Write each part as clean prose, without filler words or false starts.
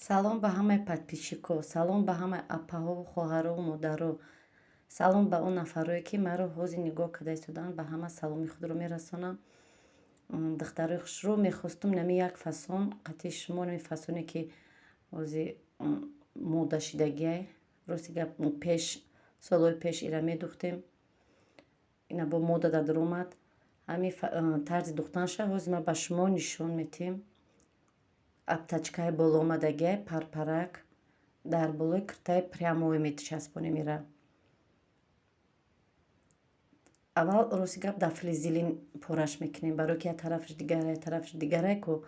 Салом ба ҳамаи подписчикҳо, салом ба ҳамаи апаҳову хоҳарову модаро, салом ба он нафарое, ки маро ҳозир нигоҳ карда истоданд, ба ҳама саломи худро мерасонам. Духтарои хушрӯ, мехостум нами як фасон қатъи шумо, нами фасоне, ки ҳозир мода шидагиай. Рости гап, пеш солҳои пеш ира медухтем, ина бо мода дар омад. Ҳамин тарзи духтанша ҳозир ман ба шумо нишон метиҳем. Обтачкаи боло омадагиай, парпарак дар болои киртаи прямой мечаспонем ира. Аввал, рости гап, дар флизелин пораш мекунем, барое ки як тарафаш дигар, як тарафаш дигарай ку,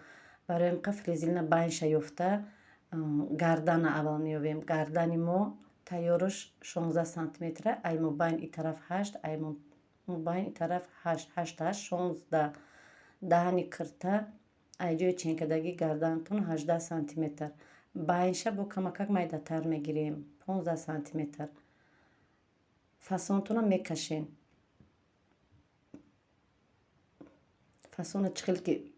барои ҳамқа флизелина байнша ёфта гардана аввал меёвем. Гардани мо тайёраш 16 сантиметра, ай мобайн и тараф 8, ай мобайн и тараф 8, 8 8, 16. Даҳани кирта ай ҷои ченкадагии гарданатон 18 сантиметр. Байнша бо камакак майдатар мегирем, 15 сантиметр. Фасонтона мекашем. Фасона чӣ хел ки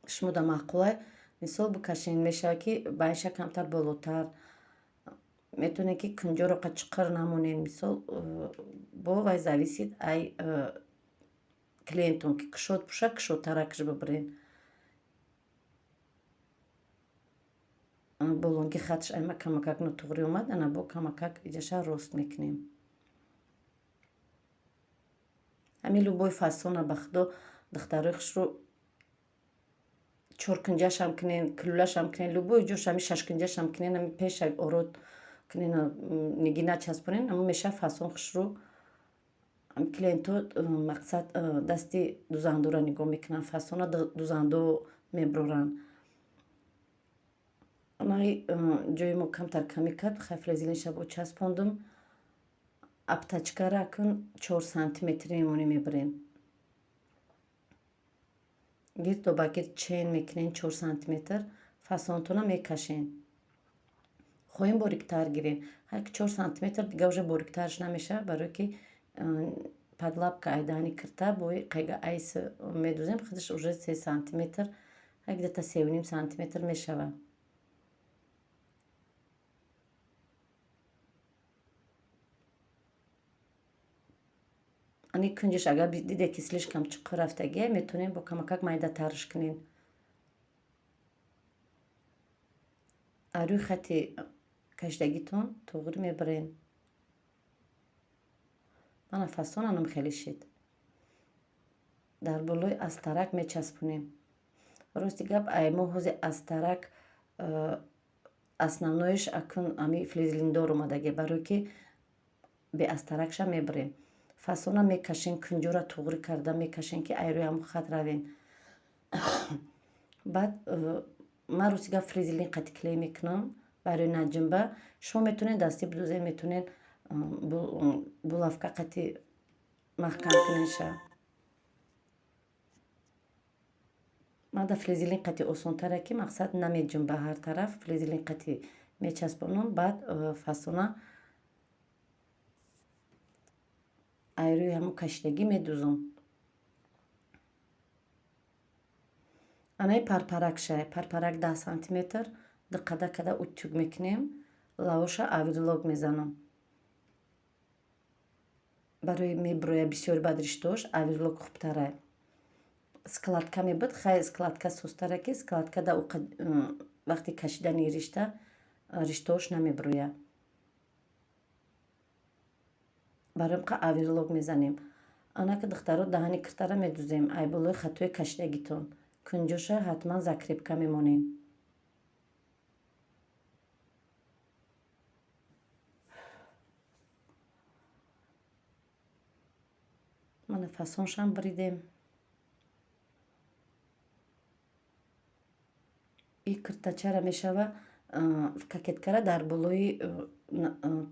шумо да маъқулай, мисол, бикашен. Мешавад, ки байнша камтар болотар, метавонед, ки кунҷоро қа чиқир намонед. Мисол, бо вай зависит ай клиентон, ки кушод пӯша, кушодтаракаш бибирен. Болонги хатш айма камакак нотуғрӣ омад, ана бо камакак иҷаша рост мекунем. Ҳамин любой фасона, ба худо, духтарои хушрӯ, чоркунҷашам кунен, кулулашам кунен, любой ҷош, ҳами шашкунҷашам кунен, ҳами пеша ород кунен, нигина часпонен, ҳамон мешавад фасон хушрӯ. Клиентҳо, мақсад, дасти дузандоро нигоҳ мекунанд, фасона дузандо меброранд. Анаи ҷои мо камтар камӣ кард, хай флизелинша бо часпондум. Обтачкара акун 4 сантиметри мемонем, мебирем. Гирд ба гирд чен мекунем 4 сантиметр, фасонтона мекашем. Хоҳем, бориктар гирем. Ҳар ки 4 сантиметр дига уже бориктарш намешавад, барое ки подлапка айдаҳани кирта бои қайга айс медузем, худаш уже 3 сантиметр, где-то 3,5 сантиметр мешавад. Ани кунҷаш агар диде, ки слишком чуқур рафтагия, метавонем бо камакак майдатарш кунем. Аз рӯи хати кашидагитон туғри мебарем. Мана фасон анам хеле шид. Дар болои астарак мечаспонем. Рости гап, ай мо ҳози астарак основноиш акун ами флизелиндор омадагия, барое ки беастаракша мебарем. Фасона мекашем, кунҷора туғрӣ карда мекашем, ки ай рӯи ҳамон хат равем. Баъд ман, рости гап, флизелин қати клей мекунам барои наҷимба. Шумо метавонед дастӣ бидузед, метавонед булавка қати маҳкам кунедша. Ман да флизелин қати осонтаре, ки мақсад намеҷунба ҳар тараф. Флизелин қати мечаспонам, баъд фасона ай рӯи ҳамон кашидагӣ медузам. Анаи парпарак шай, парпарак 10 сантиметр диққада када утюг мекунем, лавоша оверлок мезанам. Барои меброя бисёри баъд риштаош, оверлок хубтарай. Складка мебуд, хай, складка сустара, ки складка да вақти кашидани ришта риштаош намеброя. Барои ҳамқа оверлок мезанем. Анака, духтаро, даҳани киртара медузем ай болои хатои кашидагитон. Кунҷоша ҳатман закрепка мемонем. Мана фасоншам буридем. И киртачара мешава кокеткара дар болои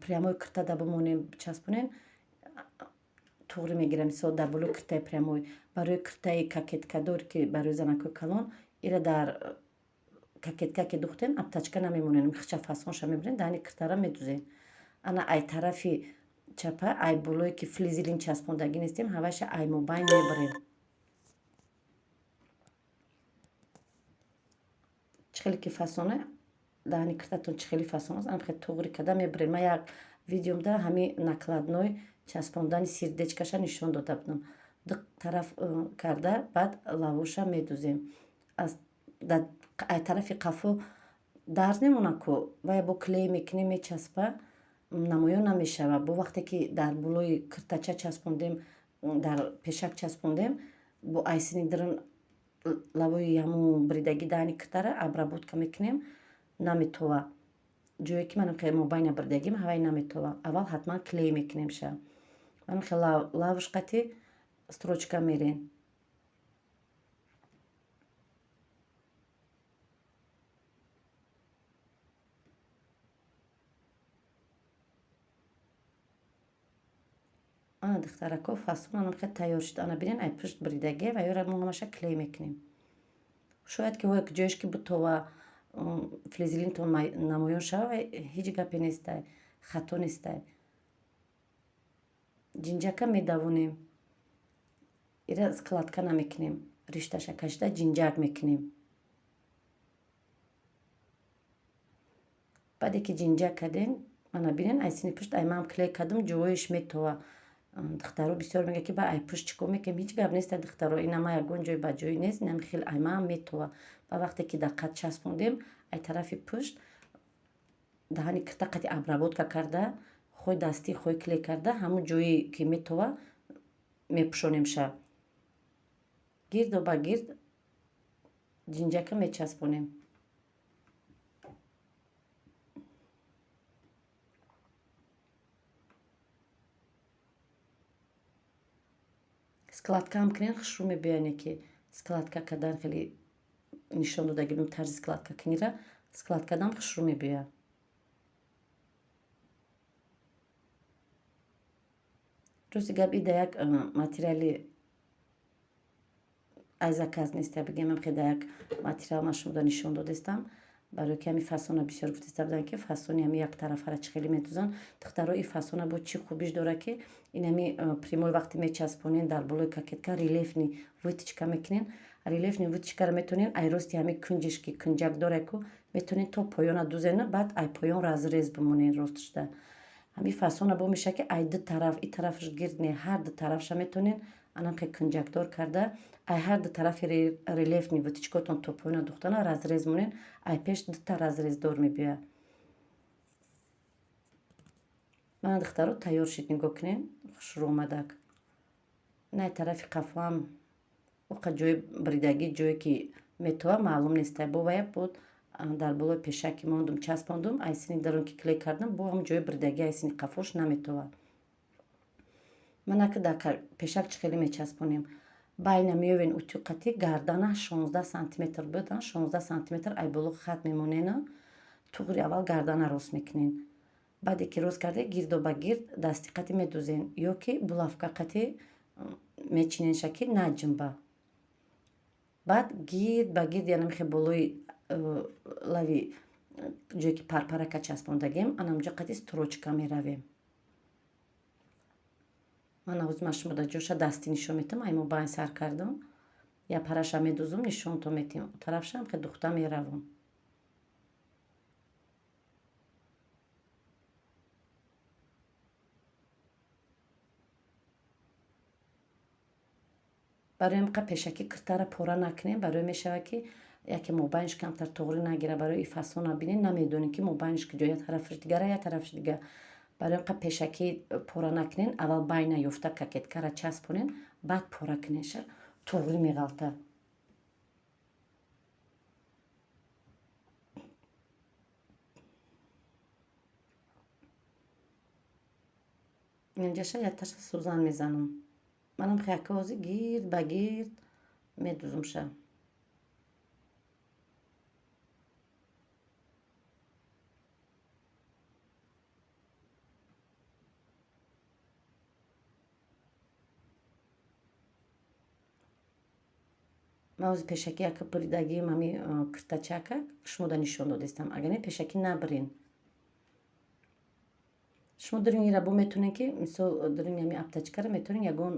прямой кирта да бимонем, часпонем, туғри мегирам. Мисол, дар болои киртаи прямой. Барои киртаи кокеткадор, ки барои занакҳои калон, ира дар кокетка ки духтем, обтачка намемонем, хича фасонша мебирем, даҳани киртара медузем. Ана ай тарафи чапа, ай болое ки флизелин часпондагӣ нестем, ҳавайша ай мобайн мебарем. Чӣ хеле ки фасона. Даҳани киртатон чӣ хели фасон аст, ам хел туғри карда мебирен. Ман як видеомда ҳами накладной часпондани сердечкаша нишон дода будам. Ду тараф карда, баъд лавоша медузем. Аз ай тарафи қафо дарз мемонад ку, вая бо клей мекунем, мечаспа, намоён намешава. Бо вақте ки дар болои киртача часпондем, дар пешак часпондем, бо айсини дирин лавои ҳамун бридагӣ даҳани киртара обработка мекунем, наметова. Ҷое ки манам хеле мобайна бридагим, ҳавай наметова. Аввал ҳатман клей мекунем ша. Манам хеле лавш қати строчка мерен. Ана, духтарако, фасон анам хеле тайёр шуд. Ана бинен, ай пушт бридагӣ ва ёра мо ҳамаша клей мекунем. Шояд ки ҳояк ҷоеш ки бутова, флизелинтон намоён шава, ҳеҷ гапе нестай, хато нестай. Ҷинҷака медавонем, ира складка намекунем, ришташа кашида ҷинҷак мекунем. Баъде ки ҷинҷак кардем, ана бинен, ай сини пушт ай ман клей кардам, ҷоеш метова. Духтаро бисёр мегӯяд, ки ба ай пушт чӣ кор мекунем? Ҳеҷ гап неста, духтаро, инама ягон ҷой ба ҷой нест, инам хел аймаам метова. Ба вақте ки дар қад часпондем, ай тарафи пушт даҳани кирта қати обработка карда, хой дастӣ, хой клей карда, ҳамун ҷое ки метова мепӯшонем ша. Гирдо ба гирд ҷинҷака мечаспонем. Складкаам кунен, хушрӯ мебиёне, ки складка кардан хеле нишон додагим тарзи складка кунира, складкадам хушрӯ мебиёяд. Рости гап, ида як материали ай заказ нест, бигем, хеда як материал ман шумода нишон додестам, барои ки ҳами фасона бисёр гуфтеста буданд, ки фасони ҳами яктарафара чӣ хеле медузанд. Духтаро, и фасона бо чӣ хубиш дорад, ки ин ҳами прямой вақте мечаспонен, дар болои кокетка релефни вытачка мекунен. Релефни вытачкаро метавонен ай рости ҳами кунҷиш, ки кунҷак дорад ку, метавонен то поёна дузена, баъд ай поён разрез бимонен ростшда. Ҳами фасона бо мешавад, ки ай ду тараф, и тарафаш гирд не, ҳар ду тарафша метавонен анам хе кунҷакдор карда, ай ҳар ду тарафи релефни вытачкотон то поёна духтана, разрез монен, ай пеш дута разрездор мебиёяд. Мана, духтаро, тайёр шид, нигоҳ кунен, хушрӯ омадак. Ин ай тарафи қафоам оқа ҷои бридагӣ, ҷое ки метова, маълум нестай. Бо вая буд дар болои пешаки мондум, часпондум, ай сини дарун ки клей кардам, бо ҳам ҷои бридагӣ ай сини қафош наметова. Манаки дар пешак чӣ хеле мечаспонем? Байна меёвен, утюг қати гардана 16 сантиметр будан, 16 сантиметр ай боло хат мемонена, туғри аввал гардана рост мекунен. Баъде ки рост карде, гирдо ба гирд дасти қати медузен ё ки булавка қати мечиненша, ки наҷумба. Баъд гирд ба гирд, яъне мехе болои лави ҷое ки парпарака часпондагем, анамҷо қати строчка меравем. Ман ҳозир ман шумо дар ҷоша дастӣ нишон метам. Ай мобайн сар кардам, я параша медузум, нишонто метим, тарафшам хе духта меравам. Барои ҳамқа пешакӣ киртара пора накунем, барои мешавад, ки яке мобайнш камтар тоғрӣ нагира. Барои и фасона бинен, намедонем, ки мобайнш куҷо, я тарафаш дигара, я тарафаш дигар. Барои ҳамқа пешакӣ пора накунен, аввал байна ёфта кокеткара часпонен, баъд пора куненша, тоғрӣ меғалта. Инҷаша якташа сӯзан мезанам. Манам хяка ҳозир гирд ба гирд медузумша. Ман ҳозир пешакӣ яка буридагиам ҳами киртачака шумода нишон додестам. Агар не, пешакӣ набирен. Шумо дуринира бо метавонед, ки мисол дурини ҳами обтачкара метавонед ягон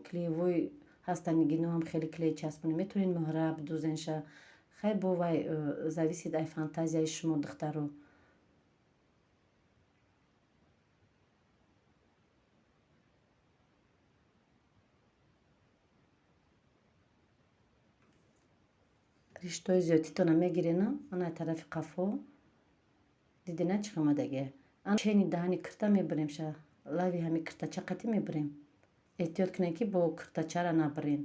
клеевой ҳастанд, гиноам хеле клей часпонед, метавонед муҳра бидузенша. Хай, бо вай зависит ай фантазияи шумо, духтаро. Риштои зиёдтитона мегирена, ана тарафи қафо дидена, чӣ омадаге. Чени даҳани кирта мебирем, ша лави ҳами киртача қатӣ мебирем. Эҳтиёт кунед, ки бо киртачара набирен.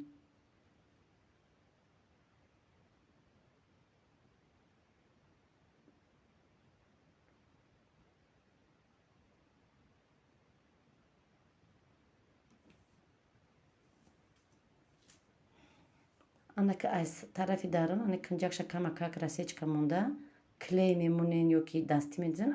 Анака аз тарафи дарун, ана кунҷакша камакак рассечка монда, клей мемонен ё ки дастӣ медизен.